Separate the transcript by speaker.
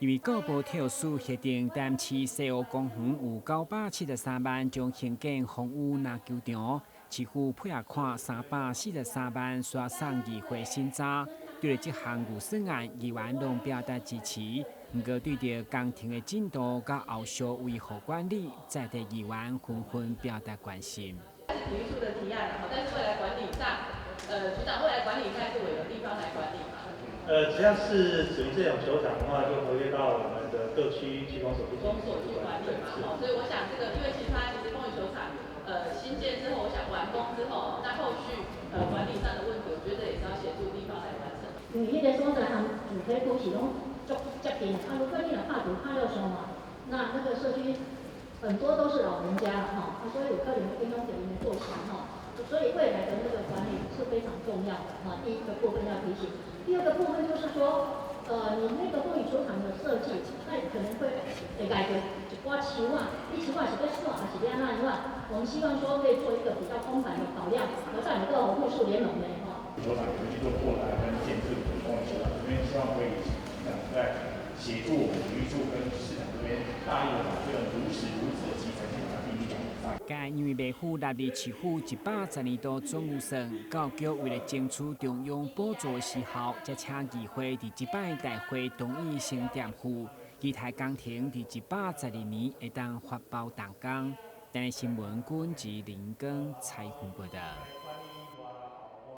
Speaker 1: 因為告部體育署核定台南市西湖公園有973萬將興建風雨籃球場，市府配合看343萬煞送議會審查。對這項預算案，議員攏表達支持。毋過對著工程的進度佮後續維護管理，在地議員紛紛表達關心。
Speaker 2: 體育處的提案，但是未來管理上，局長未來管理應該是委由地方來管理嘛？
Speaker 3: 只要是屬於這種球場的話，就回歸到我們的各區區公所去
Speaker 2: 管理嘛。所以我想這個，因為其他其實風雨球場，新建之後，我想完工之後，那後續管理上的問題，我覺得也是要協助地方來完成。
Speaker 4: 因為彼个所在和主體區是攏足接近，啊，如果你若拍球拍了傷嘛，那那個社區很多都是老人家哈，所以有可能會影響著𪜶的作息哈，所以未來的那個管理是非常重要的哈。第一個部分要提醒，第二個部分就是說，你那個風雨球場的設計，那可能會會改個一寡樹仔，你樹仔是欲剪還是欲按怎樣？我們希望說可以做一個比較通盤的考量，和在你個護樹聯盟的哈。
Speaker 5: 球場有去做擴大跟建設風雨球場，這邊希望可以在協助我們體育處跟市長這邊大力的把這個如實如此的基層現場比例講。
Speaker 1: 該因為未付納入市府110年度總預算，教育局為了爭取中央補助的時候，才請議會佇這擺大會同意先墊付，期待工程佇112年會當發包動工。台視新聞，軍志林根採訪報導。